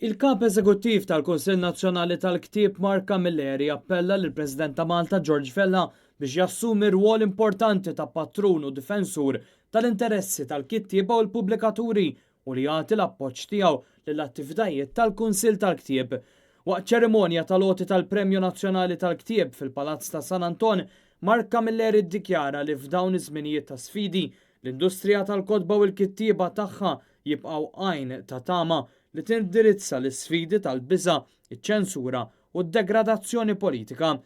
Il-Kap Eżekuttiv tal-Kunsill Nazzjonali tal-Ktieb Mark Camilleri appella lill-President ta' Malta George Vella biex jassumi rwol importanti ta' patrun u difensur tal-interessi tal-kittieba u l-pubblikaturi u li jagħti l-appoġġ tiegħu lill-attivitajiet tal-Kunsill tal-Ktieb. Waqt ċerimonja tal-għoti tal-Premju Nazzjonali tal-Ktieb fil-Palazz ta' San Anton, Mark Camilleri ddikjara li f'dawn iż-żminijiet ta' sfidi, l-industrija tal-kotba u l-kittieba tagħha jibqgħu għajn ta' tama li tindirizza l-isfidi tal-biża', iċ-ċensura u d-degradazzjoni politika.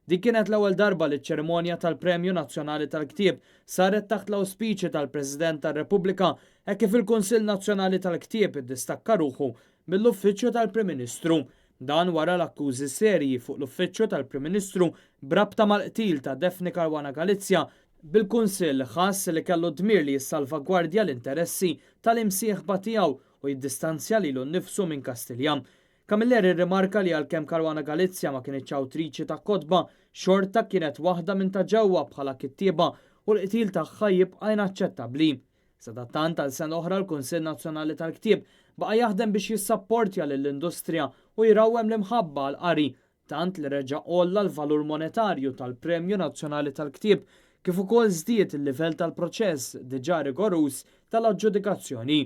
Din kienet l-ewwel darba li ċ-ċerimonja tal-Premju Nazzjonali tal-Ktieb saret taħt l-awspiċi tal-President tar-Repubblika hekk kif il-Kunsill Nazzjonali tal-Ktieb iddistakka ruħu mill-Uffiċċju tal-Prim Ministru. Dan wara l-akkużi serji fuq l-Uffiċċju tal-Prim Ministru b'rabta mal-qtil ta' Daphne Caruana Galizia, bil-Kunsill ħass li kellu dmir li jissalvagwardja l-interessi tal-imsieħba tiegħu u jiddistanzja lilu nnifsu minn Kastilja. Camilleri rrimarka li għalkemm Caruana Galizia ma kinitx awtriċi ta' kotba, xorta kienet waħda minn ta' ġewwa bħala kittieba u l-qtil tagħha jibqa' inaċċettabbli. Sadattant għal sena oħra l-Kunsill Nazzjonali tal-Ktieb baqa' jaħdem biex jissapportja lill-industrija u jrawwem l-imħabba għall-qari, tant li reġa' għolla l-valur monetarju tal-Premju Nazzjonali tal-Ktieb kif ukoll żdied il-livell tal-proċess diġà rigoruż tal-aġġudikazzjoni.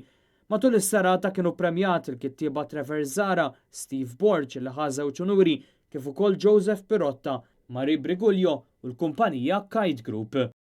Matul is-serata kienu premjati l-kittieba Trevor Zahra, Steve Borg li ħa żewġ unuri, kif ukoll Joseph Pirotta, Marie Briguglio u l-kumpanija Kite Group.